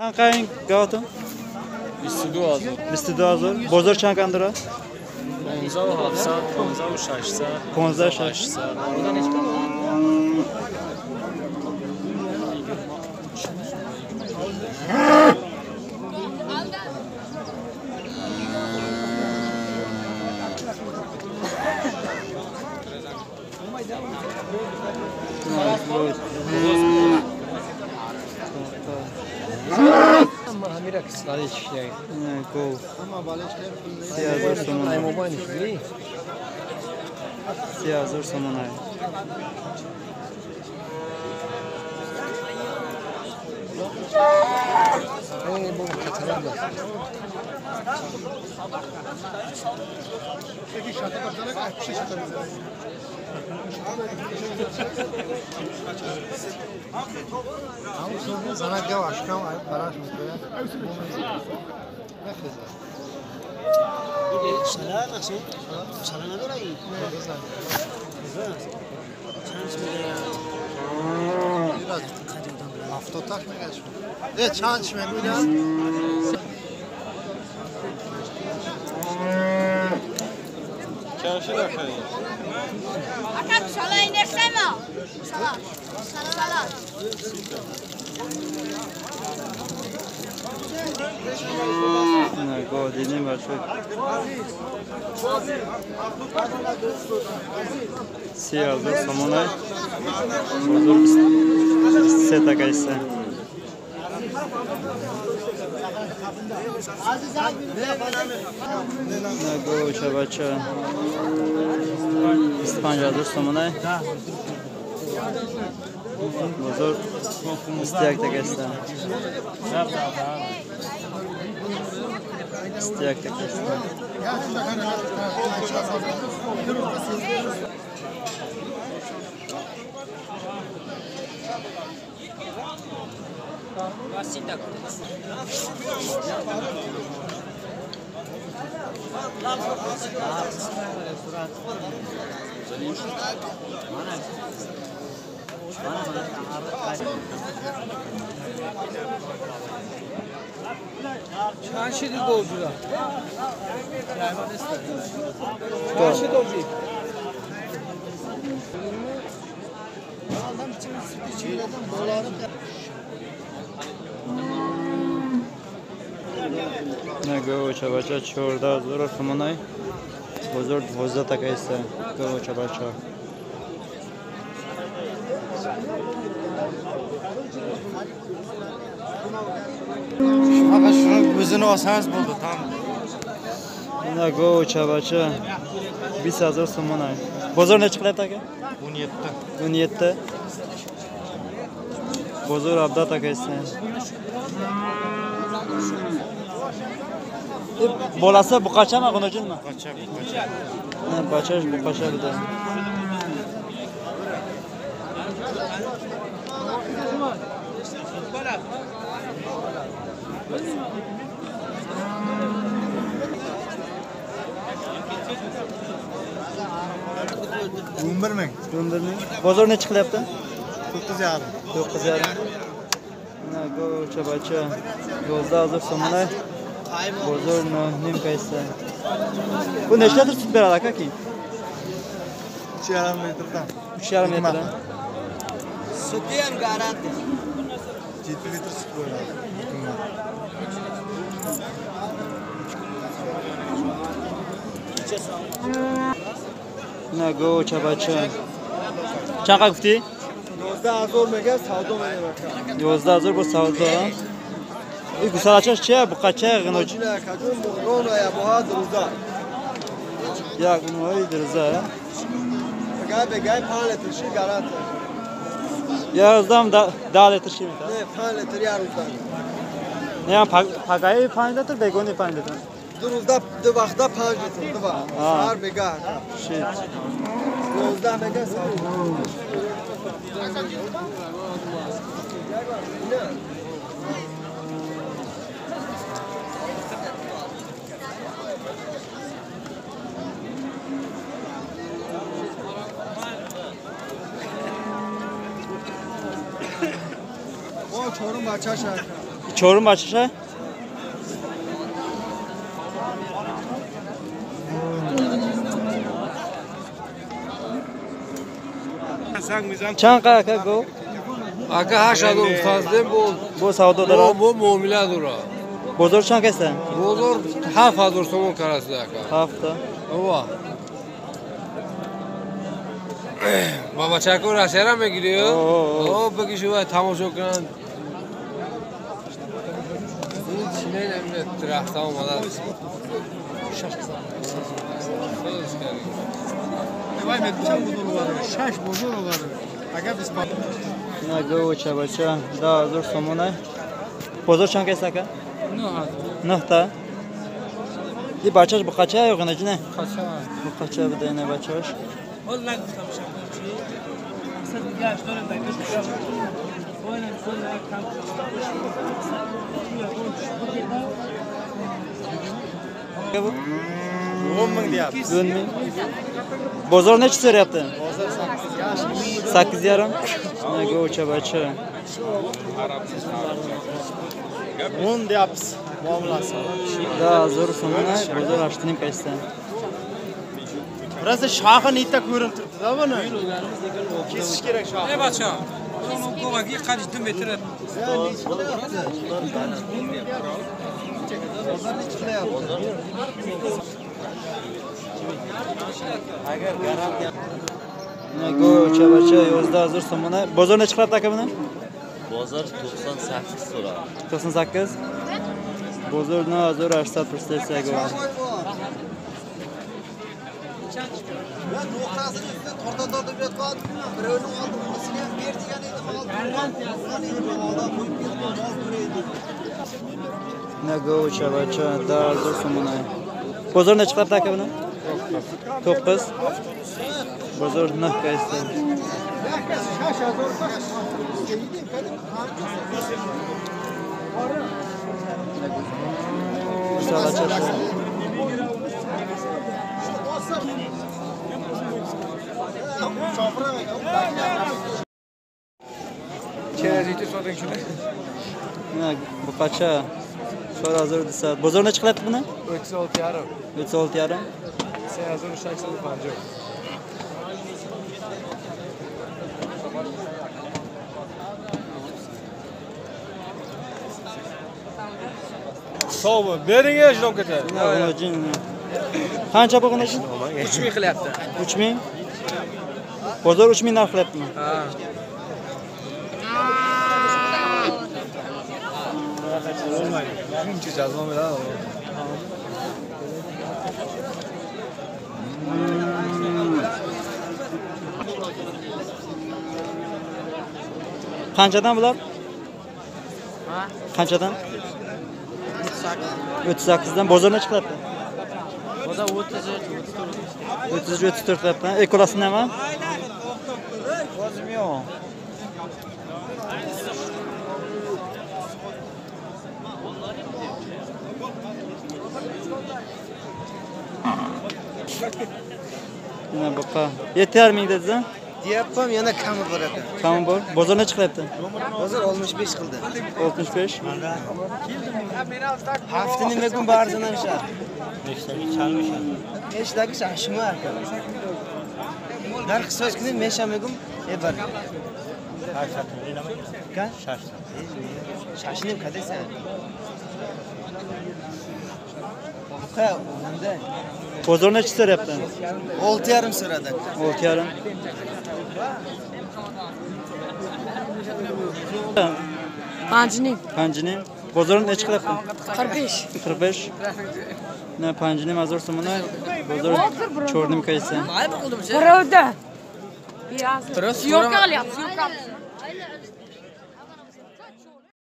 Чанд говатон? 22000. 22000. Бозор чанд кам дорад? 15700, 15600. 15600. 3000 сомон. 3000 сомона. Бозор 23 така иста. Говча бача 25000 сомона. Бозор 21 така иста. 21 така иста. Чанд шиди говҷура? Чанд шид говҷи? Говча бача 14000 сомонай. Бозор 12 така иста. Говча бача. O'zini olsangiz bo'ldi, tam. Mana говча бача 20000 сомонай. Бозор necha qilyapti aka? 17. 17. Бозор 17 taka ista. Bolasi buqachami, g'unojinmi? Buqacha, buqacha. Ha, bachash buqacha bida. O'n bir ming. 11 ming. Bozor necha qilyapti? 9,5. 9,5. Mana говча бача 11000 сомонай. Bozor 9,5 kaysa. Bu necha litr sut beradi aka keyin? 3,5 litrdan. 3,5 litrdan. Suti ham garanti. 7 litr sut bo'ladi. На говча бача. Чанд гуфтӣ? 11000 мега савдо менамоям. 11000 бо савдо. И гусалачаш чия? Буқача ғиноч? Як муҳои дурза. Бегай 5 литр шир гарант. Яздам 10 литр шир мета? Не, 5 литр як рӯзда. Не, пагаи 5 литр, бегони 5 литр. Ду рӯзда, ду вақта 5 литр, ду вақт. Саҳар бегаҳ. Шир. 11 мега савдо. Чорум бачаша? Чанд ка го? Ака 8000 фаздем бо. Бо савдо дора? Бо муомила дора. Бозор чанд каста? Бозор 7000 сомон караст ака. 7. Ова. Баба чакур ашара мегири? О, беги шува тамошо кунанд. Ин чине намина дарахта омадааст. На говча бача 10000 сомона. Бозор чанд каста ака? 9000. 9 та. И бачаш буқача ё ғинаҷи не? Қача. Буқача буда ина бачаш. Bu? 10 000 deyapmiz. 10 000. Bozor necha so'rayapti? Bozor 8,5. 8,5. Mana govcha bacha. 10 deyapmiz. Muomalasi. Da, zo'r so'mona, bozor 8,5 kaysa. Rosa shoxi nita ko'rinib turibdi-da buni. Kesish kerak shoxini. Ey bacha, uni govagi qancha 2 metr. Mana govcha bacha 11000 so'mona. Bozor necha qilyapti aka buni? Bozor 98 so'radi. 98. Bozor 9800 prestasiya go. Nuqtasini üstüne torta-torta yotgan, birovni oldi, unisini ham ber degan edim, oldi. Oldi, qo'yib ketdi, mol ko'raydi. Na govcha bacha 10000 so'mona. Bozor necha qilyapti aka buni? 9. Bozor 9 kaysa. Buqacha 4200. Bozor necha qilyapti buni? 36,5. 36,5. 3650. Sog' bo'l. Bering ejrom ketadi. Qancha bu g'unajin? 3000 qilyapti. 3000. Bozor 3000 narx qilyaptimi? Ha. Shuncha jazo beradi. Qanchadan bular? Ha? Qanchadan? 38 dan. Bozor necha qilyapti? Bozor 33, 34. 33, 34 qilyapti. Ekolasi nima? O'zim yo'q. Nima buqa? 7,5 ming dedingiz-a? Deyapman, yana kami bor ekan. Kami bor. Bozor necha qilyapti? Bozor 65 qildi. 65. Hafta nima kun barzan ham sha. Neshtagi chalmishan. Neshtagi shashma aka. Narx so'z kuni men shamegum e bar. Ka? Shashnim qadasan. Buqa unda. Bozor necha so'rayapti? 6,5 so'radi. 6,5. 5,5. 5,5. Bozor necha qilyapti? 45. 45. Ne 5,5 hazor so'mona. Bozor 4,5 kaysa. Birovda. Съёмка qilyapti, съёмка.